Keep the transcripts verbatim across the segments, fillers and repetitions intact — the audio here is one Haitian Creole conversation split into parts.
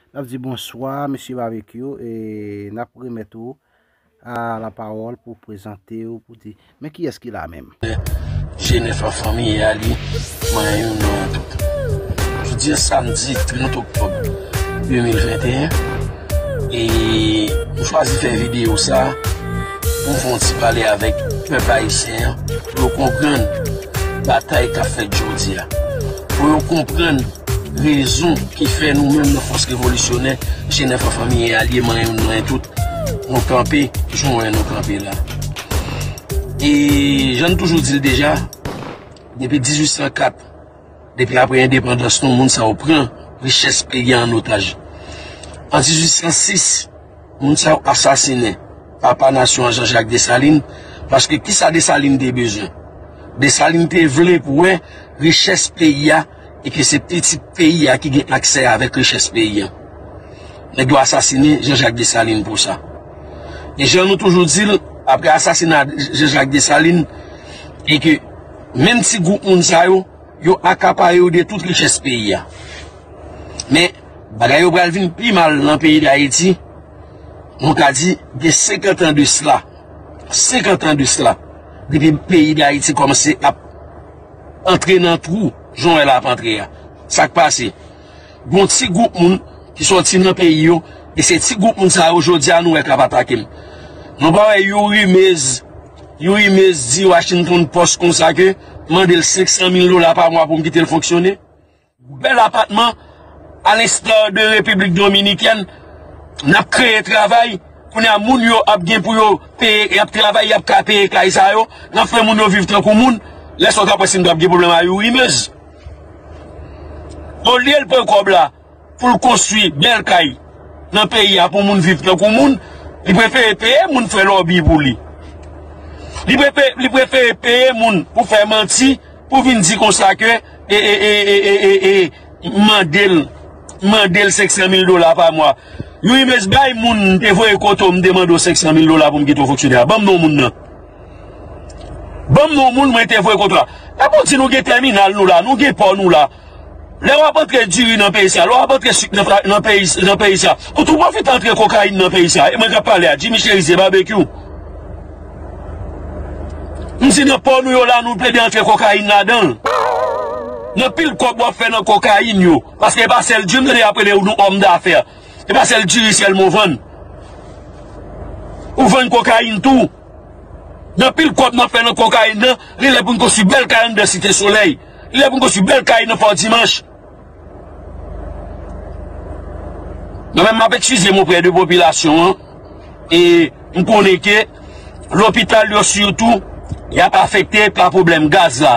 N ap di bonswa, mesye Babekyou, e n ap remèt ou a lapawòl pou prezante w, pou di, men kiyès ki la menm? Jenèf an fanmi a li, manyen youn nan tout. Jodi a samdi trant oktòb de mil venteyen, e m chwazi fè videyo sa pou m fè yon ti pale avèk pèp ayisyen an, pou yo konprann batay k ap fèt jodi a, pou yo konprann rezon ki fè nou menm nan fòs revolisyonè, Jenèf an fanmi e alye, manyen youn manyen tout, nou kanpe jan w wè nou kanpe la. E jan n toujou di l deja, depi dizuit san kat, depi apre endepandans nou, moun sa yo pran richès peyi a an otaj. An dizuit san sis, moun sa yo asasinen papa nasyon an, Jean Jacques Dessalines, paske kisa Dessalines te bezwen? Dessalines te vle pou wè richès peyi a e ke se pitit peyi a ki gen aksè avèk richès peyi a. Nèg yo asasinen Jean Jacques Dessalines pou sa. E jan nou toujou di l, apre asasina Jean Jacques Dessalines, e ke menm ti gwoup moun sa yo, yo akapare yo de tout richès peyi a. Men, bagay yo pral vin pi mal nan peyi Dayiti, nou ka di gen senkant an de sla, senkant an de sla, depi peyi Dayiti kòmanse ap antre nan twou, jan w wè l ap antre a. Sa k pase? Gon ti gwoup moun ki sòti nan peyi yo, e se ti gwoup moun sa yo jodi a nou wè k ap atake m. Nou pa wè Youri Mez, Youri Mez di Washington Post konsa ke mande l senk san mil dola pa mwa pou m kite l fonksyone? Bèl apatman, à l'instar de Repiblik Dominikèn, n ap kreye travay, kounye a moun yo ap gen pou yo peye, y ap travay, y ap ka peye kay sa yo, n ap fè moun yo viv tankou moun, lè sa w t ap wè si n t ap gen pwoblèm a Youri Mez. Olye l pran kòb la pou l konstwi bèl kay nan peyi a pou moun viv tankou moun, li prefere peye moun fè lòbi pou li. Li prefere, li prefere peye moun pou fè manti, pou vin di konsa ke e, e, e, e, e, e, e, mande l, mande l senk san mil dola pa mwa. Youri Mez, bay moun m te voye kote w, m te mande w senk san mil dola pou m kite w fonksyone a. Ban m non moun nan. Ban m non moun mwen te voye kote w la. Epi w di nou gen tèminal nou la, nou gen pò nou la. Lè w ap antre diri nan peyi sa, lè w ap antre sik nan, nan peyi, nan peyi sa, ou tou pwofite antre kokayin nan peyi sa. E mwen k ap pale a, Jimmy Chérizier Barbecue. M di nan pò nou yo la, nou plede antre kokayin ladan l. Nan pil kòb w ap fè nan kokayin yo. Paske e pa sèl diri, m tande y ap rele nou òm dafè. E pa sèl diri sèlman w vann. Ou vann kokayin tou. Nan pil kòb n ap fè nan kokayin nan, li lè pou n konstwi bèl kay anndan Site Solèy. Li lè pou n konstwi bèl kay nan Fò Dimanch. Mwen menm m ap eskize m oprè de popilasyon an, e m konnen ke lopital yo sitou, y ap afekte pa pwoblèm gaz la.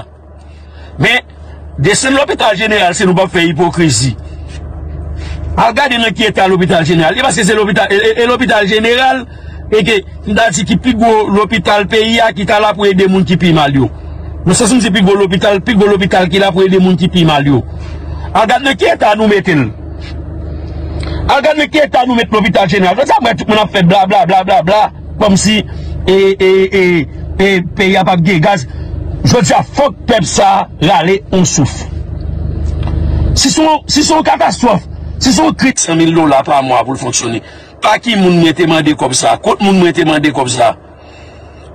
Men, desann lopital jeneral si nou p ap fè ipokrizi. Al gade nan ki eta lopital jeneral. E paske se lopital, e, e, e lopital jeneral, e ke, m ta di ki pi gwo lopital peyi a ki ta la pou ede moun ki pi mal yo. Nan sans m di pi gwo lopital, pi gwo lopital ki la pou ede moun ki pi mal yo. Al gade nan ki eta nou mete l. Al gade nan ki eta nou met lopital jeneral. Jodi a m wè tout moun ap fè bla, bla, bla, bla, bla. Kòmsi e, e, e, e, peyi a p ap gen gaz. Jodi a fòk pèp sa a rale yon souf. Si se yon, si se yon katastwòf, si se yon kri. San mil dola pa mwa pou l fonksyone. Pa ki moun mwen te mande kòb sa? Kot moun mwen te mande kòb sa?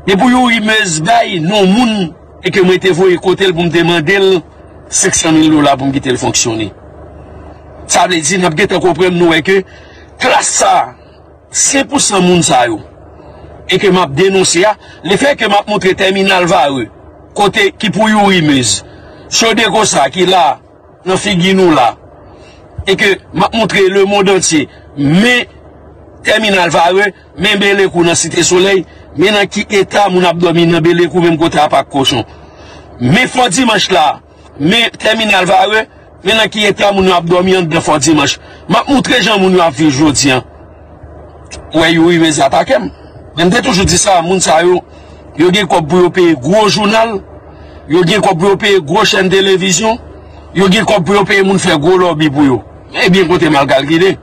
E pou Youri Mez bay non moun e ke mwen te voye kote l pou m te mande l senk san mil dola pou m kite l fonksyone. Sa vle di, n ap gentan konprann nou wè ke klas sa a, senk pou san moun sa yo, e ke m ap denonse a, lefè ke m ap montre tèminal Varreux, kote ki pou Youri Mez, Chodeco sa ki la, nan figi nou la, e ke m ap montre lemonn antye, men tèminal Varreux, men Belekou nan Site Solèy, men nan ki eta moun ap dòmi nan Belekou, menm kote a Pak Kochon. Men Fò Dimanch la, men tèminal Varreux, men nan ki eta moun yo ap dòmi anndan Fò Dimanch. M ap montre jan moun yo ap viv jodi a. Ou wè Youri Mez atake m. Men m te toujou di sa, moun sa yo, yo gen kòb pou yo peye gwo jounal, yo gen kòb pou yo peye gwo chèn televizyon, yo gen kòb pou yo peye moun fè gwo lòbi pou yo. Men byen kote m al kalkile.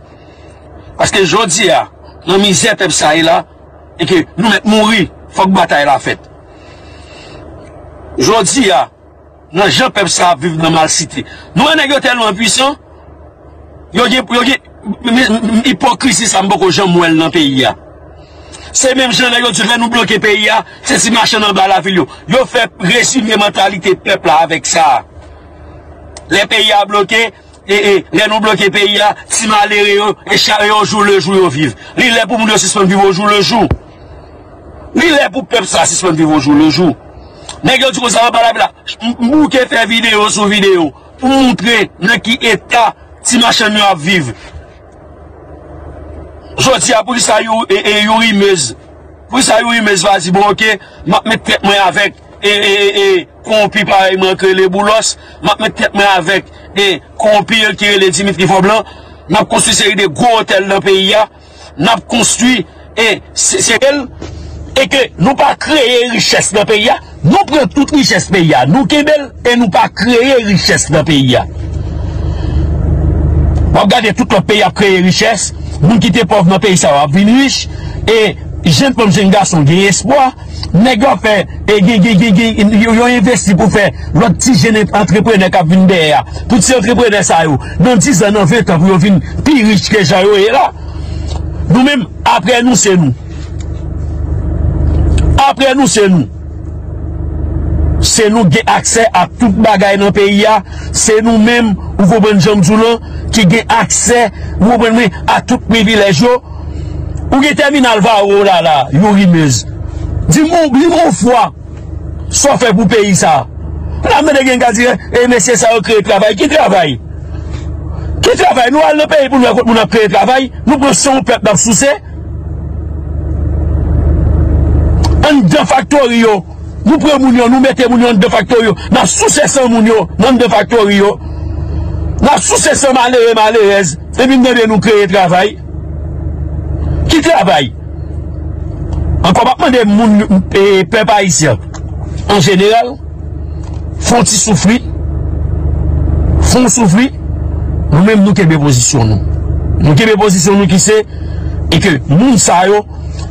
Paske jodi a, nan mizè pèp sa ye la, e ke nou mèt mouri, fòk batay la fèt. Jodi a, nan jan pèp sa ap viv nan malsite. Nou wè nèg yo tèlman pwisan, Yo gen, yo gen, m- m- m- ipokrisi sa m poko janm wè l nan peyi a. Se menm jan nèg yo di lè nou bloke peyi a, se ti machann anba lavil yo. Yo fè rezime mantalite pèp la avèk sa. Lè peyi a bloke, e, e, lè nou bloke peyi a, ti malere yo, e cha- yo jou le jou yo viv. Li lè pou moun yo sispann viv o jou le jou. Li lè pou pèp sa sispann viv o jou le jou. Nèg yo di konsa anba lavil la, m- m bouke fè videyo sou videyo pou moutre nan ki eta ti machann yo ap viv. Jodi a, poukisa Youri, e, e, Youri Mez? Poukisa Youri Mez pa di, bon, oke, m ap met tèt mwen avèk, e, e, e, e, kowonpi parèy mwen k rele Boulos, m ap met tèt mwen avèk, e, kowonpi ki rele Dimitri Vorbe lan, n ap konstwi seri de gwo otèl nan peyi a, n ap konstwi, e, se, se el, e ke nou pa kreye richès nan peyi a, nou pran tout richès peyi a, nou kenbe l, e nou pa kreye richès nan peyi a. W ap gade tout lòt peyi ap kreye richès, moun ki te pòv nan peyi sa yo ap vin rich, e jenn fanm, jenn gason gen espwa, nèg yo ap fè, e gen, gen, gen, gen, yo, yo envesti pou fè lòt ti jenn antreprenè k ap vin dèyè a. Tout ti antreprenè sa yo, nan diz an, nan ven tan, pou yo vin pi rich ke jan yo ye la. Nou menm, apre nou, se nou. Apre nou, se nou. Se nou gen aksè a tout bagay nan peyi a. Se nou menm, ou konprann jan m di w lan, ki gen aksè, ou konprann mwen, a tout privilèj yo. Ou gen tèminal Varreux w la la, Youri Mez. Di m, di m yon fwa, sa w fè pou peyi sa. N ap mande gen ka di, e mesye sa yo kreye travay. Ki travay? Ki travay? Nou al nan peyi pou nou wè kot moun ap kreye travay. Nou pran san yon pèp n ap souse. Anndan faktori yo. Nou pran moun yo, nou mete moun yo anndan faktori yo. N ap souse san moun yo nan anndan faktori yo. N ap souse san malere, malerèz. Epi n tande nou kreye travay. Ki travay? Ankò, m ap mande moun, e, pèp ayisyen an jeneral, fè yon ti soufri, fè yon soufri, nou menm nou kenbe pozisyon nou. Nou kenbe pozisyon nou ki se, e ke moun sa yo,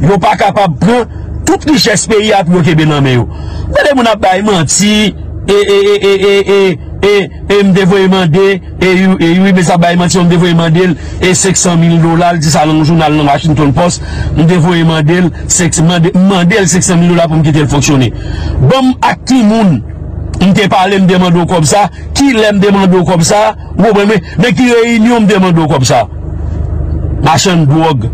yo pa kapab pran tout richès peyi a pou yo kenbe nan men yo. Tande moun ap bay manti, e, e, e, e, e, e, e, e m te voye mande, e, Youri, e, Youri Mez ap bay manti, m te voye mande l, e, senk san mil dola, l di sa nan yon jounal nan Washington Post, m te voye mande l, senk, mande, m mande l senk san mil dola pou m kite l fonksyone. Ban m ak ki moun m te pale, m te mande w kòb sa, ki lè m te mande w kòb sa, ou konprann mwen, nan ki reyinyon m te mande w kòb sa. Machann dwòg.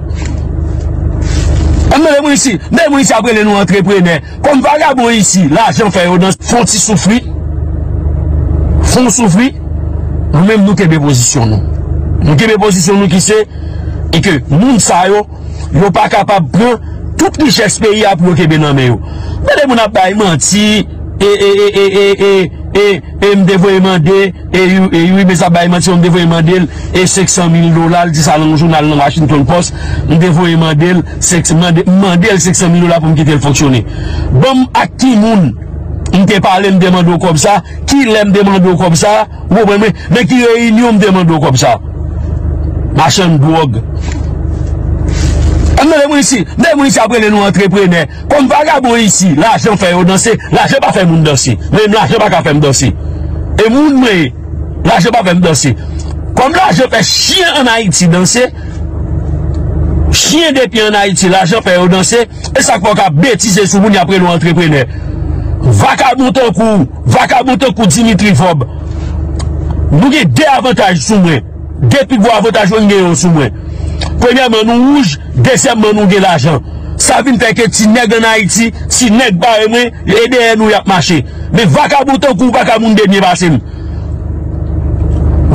An mande moun isi, mande moun isi ap rele nou antreprenè. Kòm vagabon isi, lajan fè yo danse, fè yon ti soufri. Fè yon soufri. Nou menm nou kenbe pozisyon nou. Nou kenbe pozisyon nou ki se, e ke moun sa yo, yo pa kapab pran tout richès peyi a pou yo kenbe nan men yo. Tande moun ap bay manti, e, e, e, e, e, e, e, e m te voye mande, e, Youri, e, Youri Mez ap bay manti, m te voye mande l, e senk san mil dola, l di sa nan yon jounal nan Washington Post, m te voye mande l, senk, mande, m mande l senk san mil dola pou m kite l fonksyone. Ban m ak ki moun m te pale, m te mande w kòb sa, ki lè m te mande w kòb sa, ou konprann mwen, nan ki reyinyon m te mande w kòb sa. Machann dwòg. An mande moun isi, mande moun isi ap rele nou antreprenè. Kòm vagabon isi, lajan fè yo danse, lajan pa fè moun danse. Menm lajan pa ka fè m danse. E moun mwen ye, lajan pa fè m danse. Kòm lajan fè chyen ann Ayiti danse, chyen depi ann Ayiti, lajan fè yo danse, e sa k fè w ka betize sou moun y ap rele w antreprenè. Vakabon tankou w, vakabon tankou Dimitri Vorbe. Nou gen de avantaj sou mwen. De pi gwo avantaj mwen gen yo sou mwen. Premyèman, nou wouj, dezyèmman, nou gen lajan. Sa vin fè ke ti nèg ann Ayiti, ti nèg parèy mwen, e dèyè nou y ap mache. Men vakabon tankou w pa ka moun de byen pase m.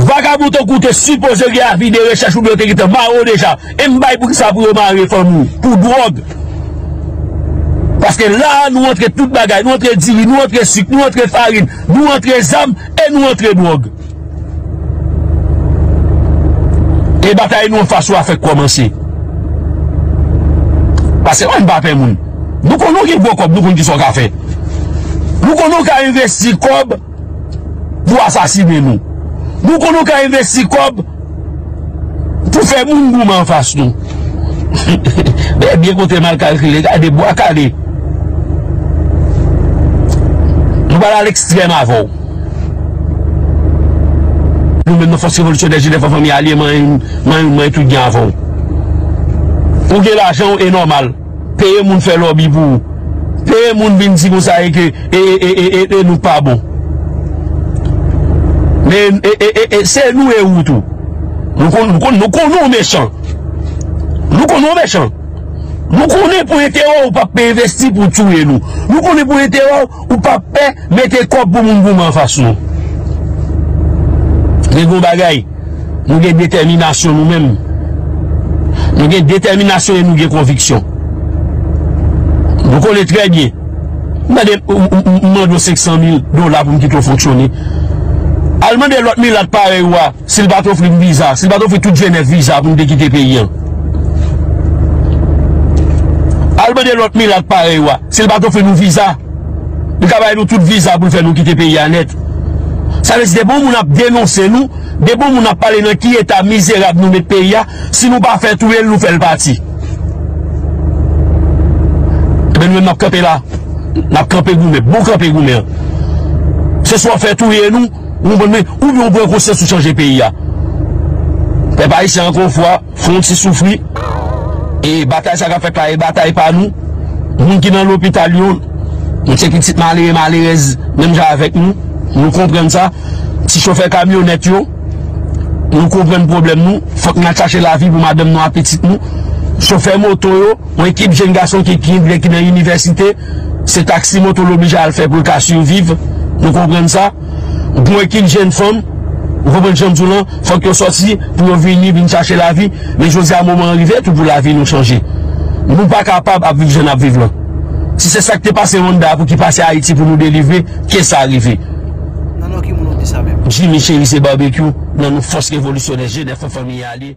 Vakabon tankou w te sipoze gen avi de rechèch oubyen w te gentan mare w deja. E m bay poukisa pou yo mare fanmi w? Pou dwòg. Paske la a, nou antre tout bagay. Nou antre diri, nou antre sik, nou antre farin, nou antre zam, e nou antre dwòg. E batay nou anfas yo a fèk kòmanse. Paske ann pa pè moun. Nou konn nou gen gwo kòb, nou konn kisa w ka fè. Nou konn nou ka envesti kòb pou asasinen nou. Nou konn nou ka envesti kòb pou fè moun goumen anfas nou. Men byen kote mal kalkile, gade bwa kale. Nou pral al ekstrèm avè w. Nou menm nan Fòs Revolisyonè Jenèf an Fanmi Alye, manyen, manyen, manyen tout gen avè w. Ou gen lajan w, e nòmal. Peye moun fè lòbi pou ou. Peye moun vin di konsa e ke e, e, e, e, e, e nou pa bon. Men e, e, e, e, se nou e ou tou. Nou konn, nou konn, nou konnen w mechan. Nou konnen w mechan. Nou konnen pou enterè w, ou p ap pe envesti pou touye nou. Nou konnen pou enterè w, ou p ap pè mete kòb pou moun goumen anfas nou. Men gen yon bagay, nou gen detèminasyon nou menm. Nou gen detèminasyon e nou gen konviksyon. Nou konnen trè byen. Mande, m, m, m, m mande w senk san mil dola pou m kite w fonksyone. Al mande lòt milat parèy ou a, si l pa t ofri m viza, si l pa t ofri tout Jenèf viza pou m te kite peyi an. Al mande lòt milat parèy ou a, si l pa t ofri nou viza, li ka bay nou tout viza pou l fè nou kite peyi a nèt. Sa vle di, depi yon moun ap denonse nou, depi yon moun ap pale nan ki eta mizerab nou met peyi a, si nou pa fè touye l, nou fè l pati. Ebyen, nou menm, n ap kanpe la. N ap kanpe goumen. Bon kanpe goumen an. Se swa w fè touye nou, ou konprann mwen, oubyen w pran konsyans ou chanje peyi a. Pèp ayisyen, ankò yon fwa, fè yon ti soufri. E batay sa k ap fèt la, e batay pa nou. Moun ki nan lopital yo, nou se pitit malere, malerèz, menm jan avèk nou. Nou konprann sa. Ti chofè kamyonèt yo, nou konprann pwoblèm nou. Fòk n al chache lavi pou madanm nou ak pitit nou. Chofè moto yo, yon ekip jèn gason ki, ki, ki nan inivèsite, se taksi moto l oblije al fè pou l ka siviv. Nou konprann sa. Gon ekip jèn fanm, ou konprann jan m di w lan, fòk yo sòti pou yo vini, vin chache lavi. Men jodi a, moman an rive tou pou lavi nou chanje. Nou pa kapab ap viv jan n ap viv lan. Si se sa k te pase Rwanda a pou ki pase Ayiti pou nou delivre, ke sa rive. Nan non ki moun ou di sa menm? Jimmy Cheri se Barbecue, nan non Fòs Revolisyonè Jenèf an Fanmi Alye.